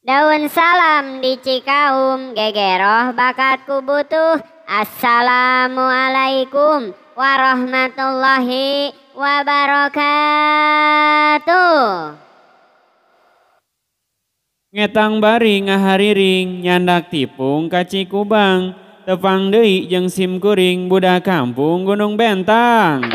Daun salam di Cikaum gegeroh bakat ku butuh. Assalamualaikum warahmatullahi wabarakatuh. Ngetang bari ngahariring nyandak tipung ka Cikubang, tepang deui jeung sim kuring budak kampung Gunung Bentang.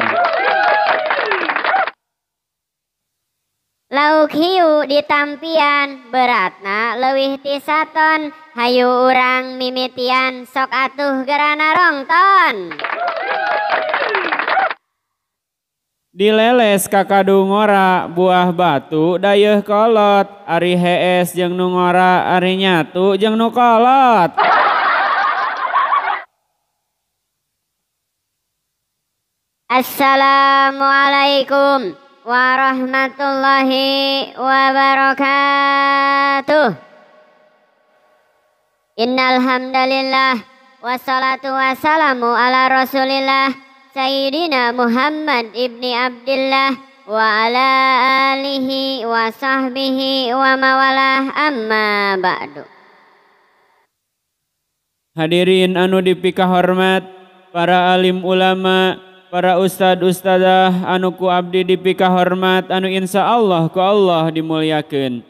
Lauk hiu ditampian beratna leuwih ti saton, hayu urang mimitian sok atuh gerana rongton. Dileles ka kadu ngora buah batu dayeuh kolot, ari hees jeung nu ngora ari nyatu jeung nu kolot. Assalamualaikum warahmatullahi wabarakatuh. Innal hamdalillah wassalatu wassalamu ala rasulillah Sayyidina Muhammad ibni Abdillah wa ala alihi wa sahbihi wa mawalah, amma ba'du. Hadirin anu dipikahormat, para alim ulama, para ustad ustadzah anu ku abdi dipikahormat, anu insya Allah ku Allah dimuliakeun.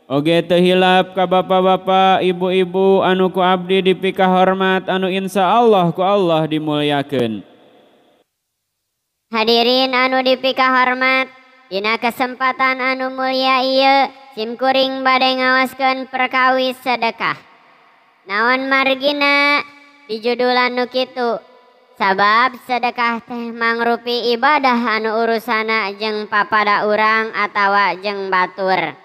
Oge teu hilap ka bapak-bapak, ibu-ibu anu ku abdi dipikahormat, anu insya Allah ku Allah dimuliakeun. Hadirin anu dipikahormat, dina kesempatan anu mulia ieu sim kuring bade ngawaskeun perkawis sedekah. Naon margina dijudulan nu kitu? Sabab sedekah teh mangrupi ibadah anu urusana jeung papada urang atawa jeung batur.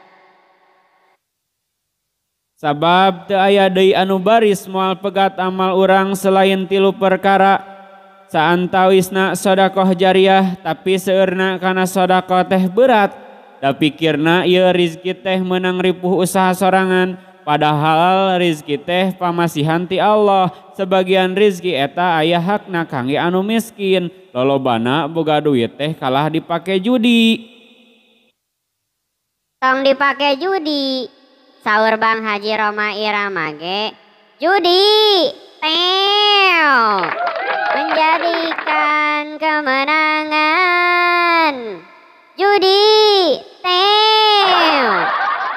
Sabab teu aya deui anu baris moal pegat amal urang selain tilu perkara. Saantawisna sodakoh jariah, tapi seueurna kana sodakoh teh berat. Da pikirna ieu rizki teh meunang ripuh usaha sorangan, padahal rizki teh pamasihan ti Allah. Sebagian rizki eta aya hakna kangge anu miskin, lolobana boga duit teh kalah dipake judi. Tong dipake judi, saur Bang Haji Rhoma Irama ge, judi teo menjadikan kemenangan. Judi teo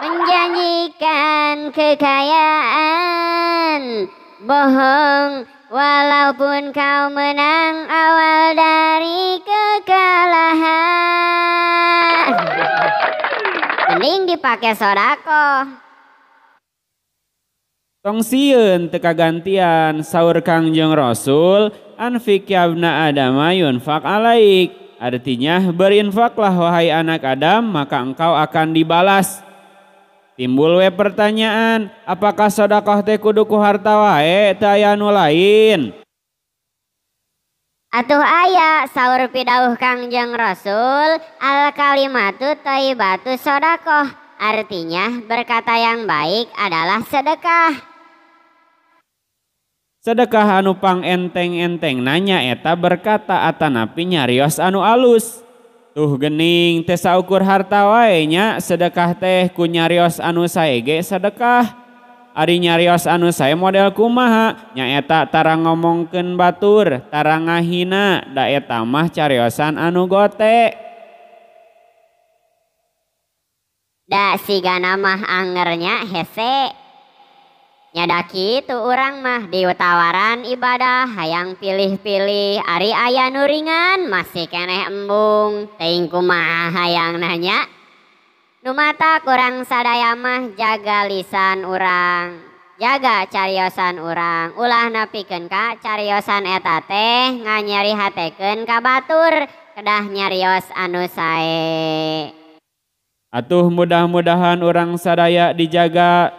menjanjikan kekayaan. Bohong walaupun kau menang awal dari kekalahan. Mending dipakai sodakoh. Tong sieun teu kagantian, saur Kangjeng Rasul, anfik yabna adama yunfak alaik. Artinya berinfaklah wahai anak Adam, maka engkau akan dibalas. Timbul we pertanyaan, apakah sodakoh teh kudu ku harta wae teu aya nu lain? Atuh aya saur pidauh Kangjeng Rasul, al kalimatu thayyibatu sodakoh. Artinya berkata yang baik adalah sedekah. Sedekah anu pang enteng-enteng nanya eta berkata atanapi nyarios anu alus. Tuh gening teh saukur harta wae nya sedekah teh ku nyarios anu sae ge sedekah. Ari nyarios anu sae model kumaha nya eta tara ngomongkeun batur, tara ngahina, da eta mah cariosan anu gote. Da sigana mah angernya hese. Nyada kitu urang mah ditawaran ibadah hayang pilih-pilih, ari aya nu ringan masih keneh embung, teuing kumaha hayang nanya. Nu mata kurang sadaya mah jaga lisan urang, jaga cariosan urang, ulah nepikeun ka cariosan eta teh nganyeri hatekeun ka batur, kedah nyarios anu sae. Atuh mudah-mudahan urang sadaya dijaga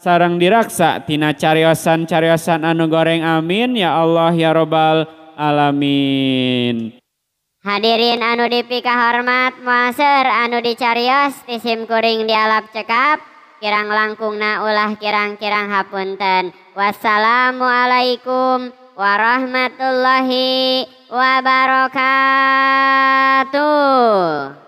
sarang diraksa tina cariosan-cariosan anu goreng, amin ya Allah ya robbal alamin. Hadirin anu dipikahormat, muaseur anu dicarios ti sim kuring dialap cekap, kirang langkungna ulah kirang-kirang hapunten. Wassalamualaikum warahmatullahi wabarakatuh.